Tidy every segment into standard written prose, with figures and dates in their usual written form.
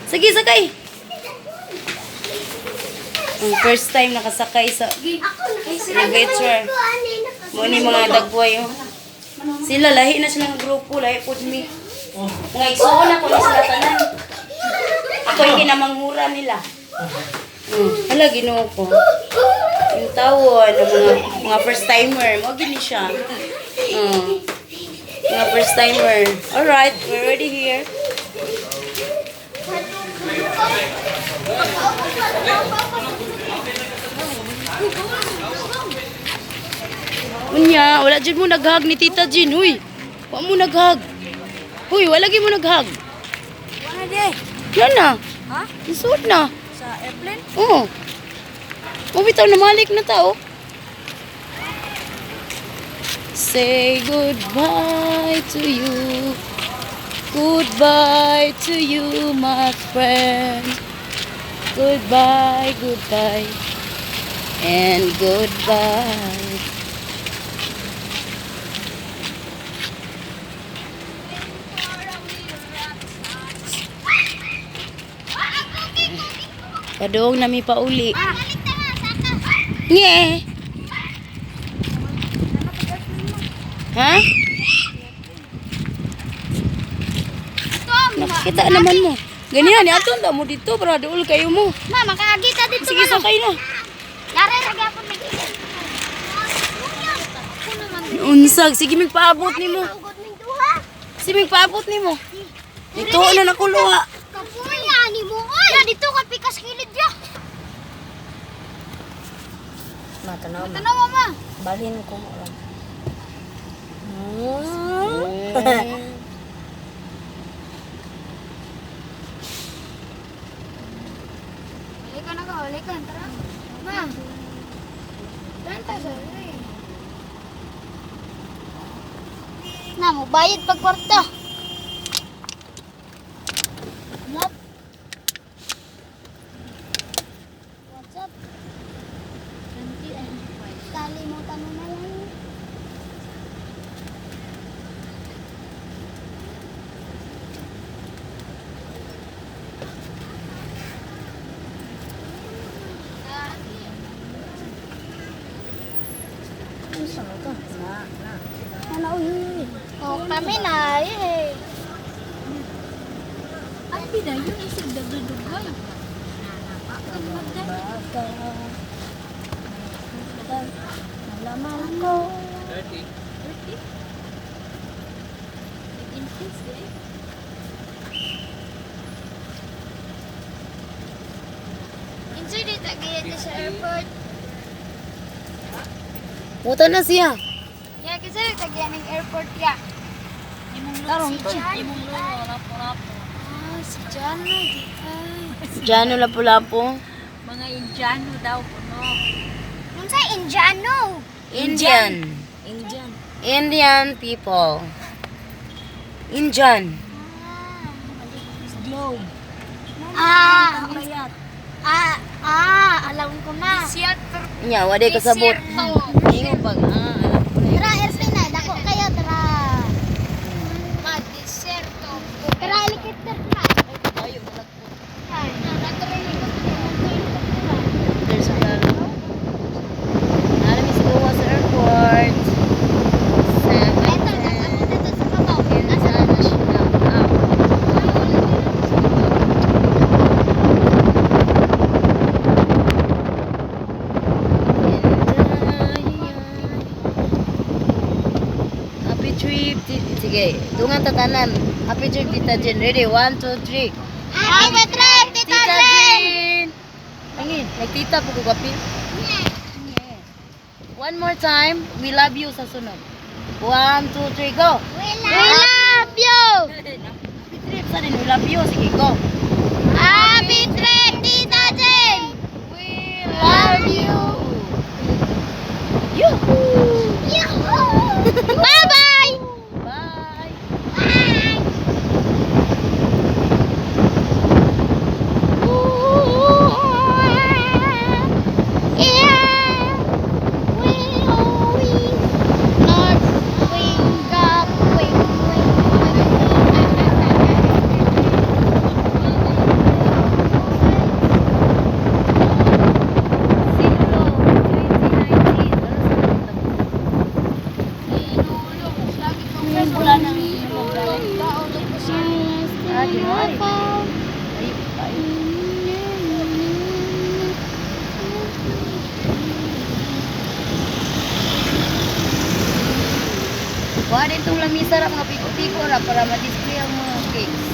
Sige, sakay. Ang first time nakasakay sa elevator. Mo ni mga dagway, oh. Sila lahi na sila ng grupo, lahi pod mi. Mga igsuon ako ni sila tanan. Ako yung kinamanghura nila. Hala, Ginoo ko. Yung tawo ng mga first timer, mo gini siya. Mga first timer. All right, we're already here. Unya, wala jud mo naghag ni Tita Jean, huy. Wa mo naghag. Huy, wala gyud mo naghag. Wala di. Yan na. Ha? Isuot na. Sa airplane? Oo. Oh. Bitaw na malik na tao. Say goodbye to you. Goodbye to you, my friend. Goodbye, goodbye. And goodbye. Padung nami pauli. Nge. Ha? Nakita naman mo. Ganyan, ato na mo dito para duol kayo mo. Ma, makakita dito. Sige, sakay na. Yari, nagyapon na. Unsag, sige mig paabot nimo. Ugod ning duha. Sige mig paabot nimo. Dito na nakuluha. Kapuya ni mo oy. Ya dito ka pikas kilid ya. Matanaw. Tanaw ma. Balhin ko mo lang. Balikan na ka, balikan tara. Ma. Tanta sa. Na mo bayad pag kwarta. Nap. What's up? Kalimutan mo na lang. Na. Ano, uy, uy. Oh, kami na, eh. Ay, na yun isig dagdugay. Baka. Nalaman ko. 30. Nag-increase eh. Insert it again sa airport. Muta na siya. Ya, kasi tagiyan ng airport ya. Imong Tarong si Imong lolo, lapo-lapo. Ah, si Jano, di ay. Jano lapu-lapu. Mga Indiano daw kuno. Unsa Indiano? Indian. Indian. Indian people. Indian. Globe. Ah, Bayat. ah, ah, alam ko na. Nya, wala kasabot. Ingon pag ah, alam ko na. Tara, airplane na. Dako kayo, tara. Ma, diserto. Tara, helicopter na. Ayo, malagpo. Ay, There's a plano. Nalami sa gawa sa airport. Sa Ito, ako dito sa kabaw. International. Ah. Happy trip. Sige, dungan tatanan. Happy trip, Tita Jen. Ready? One, two, three. Happy trip, Tita Tita Jen! Jen! Angin, nagtita po ko kapi. One more time, we love you sa sunod. One, two, three, go! We love you! Happy trip sa din, we love you. Sige, go! Happy trip, Tita Jen! We love you! Yoo-hoo! Yahoo! Bye-bye! Bye! Bye! Yeah! We always north wing up, wing, wing, wing. Ay. Ay, ay. Kuha din itong lamisa ra, mga piko-piko ra para ma-display ang mga cakes.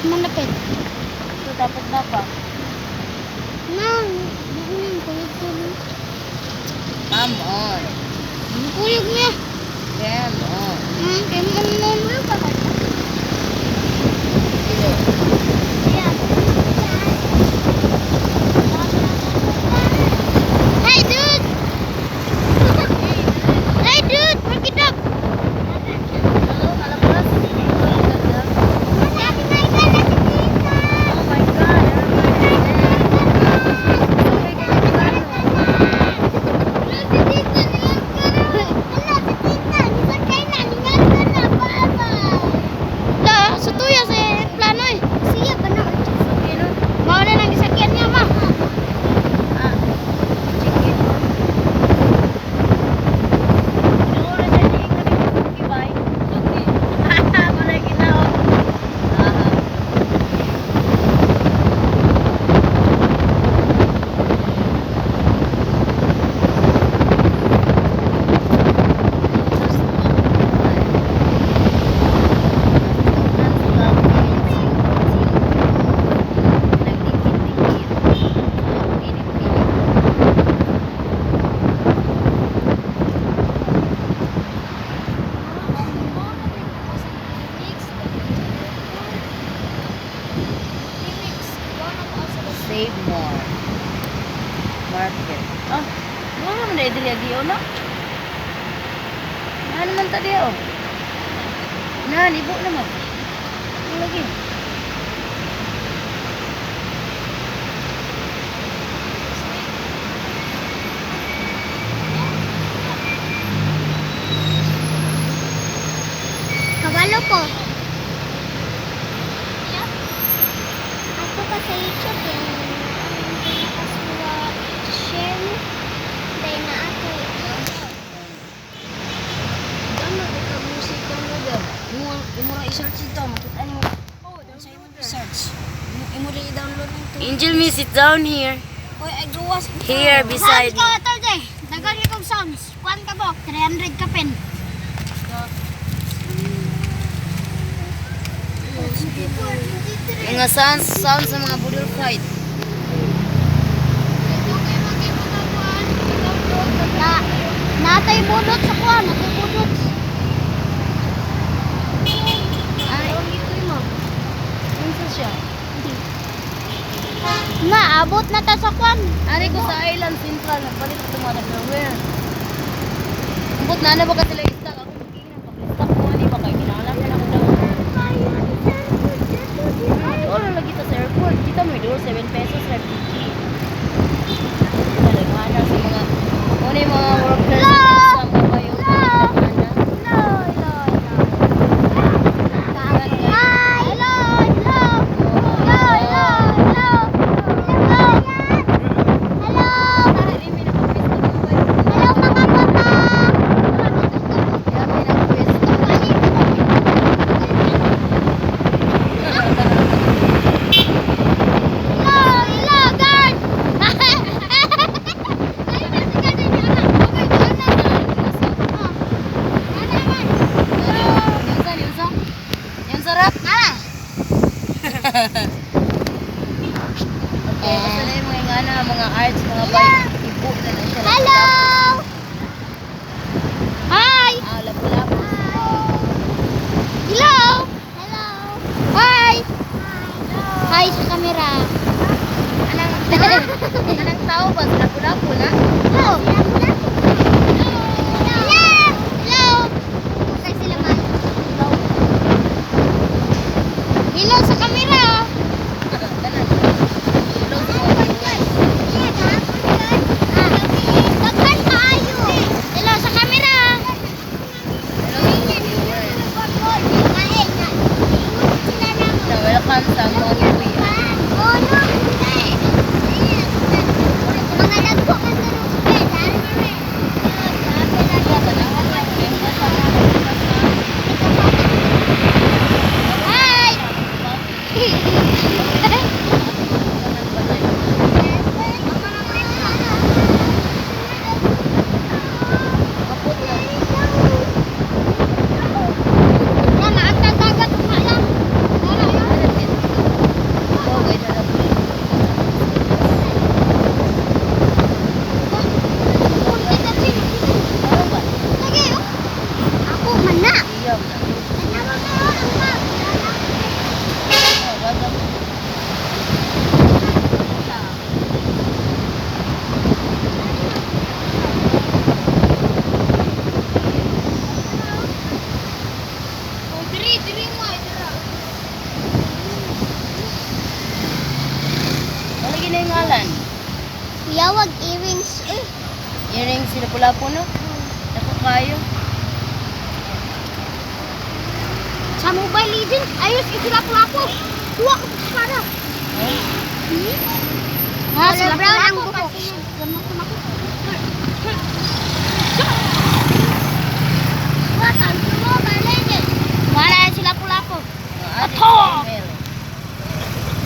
Manapit. Ito dapat na pa. Nang, nang kuyog ko. Come on. Kuyog niya. Come on. Kaya mo mo pa ba? Sino? Hey dude! Hey dude, work it up! Hello, kalabas. Oh my God. Sa tuya sa plano eh. Siya ba na? Okay, no? Mawala nang gisakyan niya ma. Ah, chicken. Siguro na siya niya kami bye. Okay. Wala ginawa. Ah. Nagdikit-dikit. Pilit-pilit. Save More Market. Ah, wala naman na diri agi na. Na naman ta diya oh. Na libo naman. Ano lagi? Kabalo ko. Ako pa sa YouTube yan. Ang pinakasuwa share mo. Dahil na ako. Download ka music, download ah. Imo imo ra i-search ito, makita nimo. Oh, sa imo search. Imo ra i-download nito. Angel me sit down here. Hoy, ay gawas. Here beside Sounds ka, Tol, eh. Dagan niyo kong sounds. Kuan ka po, 300 ka pen. Mga sounds, sounds sa mga budol fight. Na, natay budot sa kuan, natay budot. Ay, ito mo. Unsa siya? Na, abot na ta sa kuan. Ari ko sa Island Central, nagpalit ko mga nag-wear. Ambot na na ba ka sila i-stock? Ako magiging na pag-stock ko ani ba kay kinahanglan na ako daw. Doon na lagi ta sa airport. Kita mo doon 7 pesos ra PG. Daghan sa mga una yung mga workers sa mga bayo. Daghan na. Hello, hello, hello. Hi, hello, hello. Hello, hello, hello. Hello. Hello. Dili may nakapwesto mga bayo. Hello, mga bata. Kaya may nakapwesto. Hello, hello, guard. Yung sa, yung sa. Yung sarap. Okay, basta na yung mga ingana, mga arts, mga bayo. Ibo na na siya. Hello. Hi. Ah, lapu-lapu. Hello. Hello. Hi. Hi sa camera. Anang, anang tao ba? Sa lapu-lapu na? Hello. Hello. Hello. Patay sila man. Hello. Hello sa camera. Tanan. Hello sa mga viewers. Daghan maayo. Hello sa camera. Hello sa mga viewers. Na welcome sa mga kuya. Mga dagko man sa Na maagtang dagat ugma lang. Wala yun. Lagi, oh. Ako man na. Tanawa kayo ang map. Oh, diri, diri mo, ay, dira. Wala gina yung ngalan. Kuyawag earrings. Uy, Earrings sila pula po, no? Ako kayo. sa Mobile Legends, ayos, isila po. Duwa ka pa para. Ha, sila brown ang buhok. Wala sila pula po. Ato!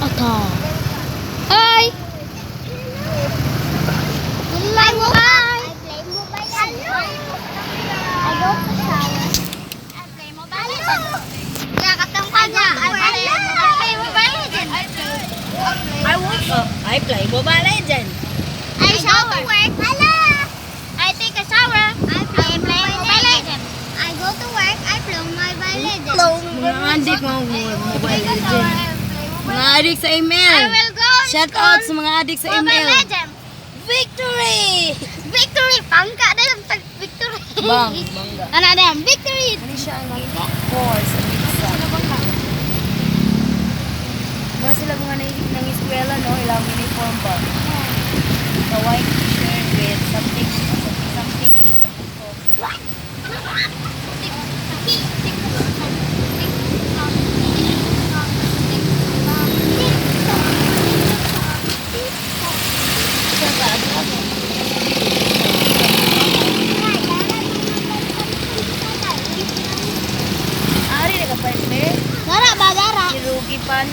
Ato. Hi! Hi! I play Mobile Legends. I go to shower. I play Mobile Legends. Yeah, katong ka niya. I play Mobile Legends. I woke up. I play Mobile Legends. I shower. Go to work. Hala! I take a shower. I play Mobile Legends. I go to work. I play Mobile Legends. Mga adik, mga Mobile Legends. Mga adik sa I email. will go Shout out sa mga adik sa Mobile email. Legends. Victory! Victory! Pangka na yung tag victory. Bang, bangga. Ano na yan? Victory! Ano siya ang 4 sa pizza. Mga sila mga nang eskwela, no? Ilang uniform ba? The white t-shirt with something, something with sa puso. Ari na ka-partner. Gara ba, gara? Sirugi pan,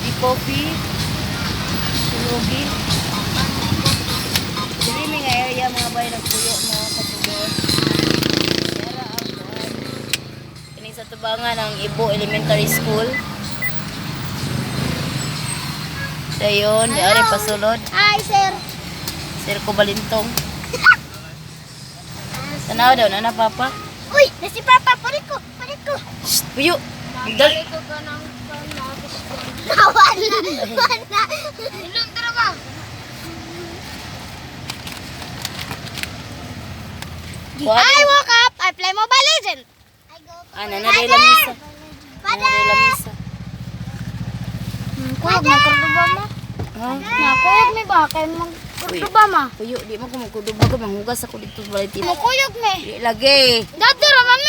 di coffee, sirugi. Dili may nga area mga bay nagpuyo no pasugod. Yara ang kuan. Kini sa tubangan ang Ibo Elementary School. Dayon, di ari pasulod. Hi, sir. Sir ko balintong. Tanaw daw na na papa. Uy, na si Papa. Palit ko, palit ko. Shh, puyo. Dal. Wala, wala. Ilong tara ba? I woke up, I play Mobile Legends. Ana na day lamisa. Ana day lamisa. Kuyog na kurduba mo. Ha? Na, kuyog mi ba? Kay mag kurduba ma. Puyo, di mo ko magkuduba ko manghugas ako dito sa balay. Mukuyog mi. Di lagi. Dadura mami.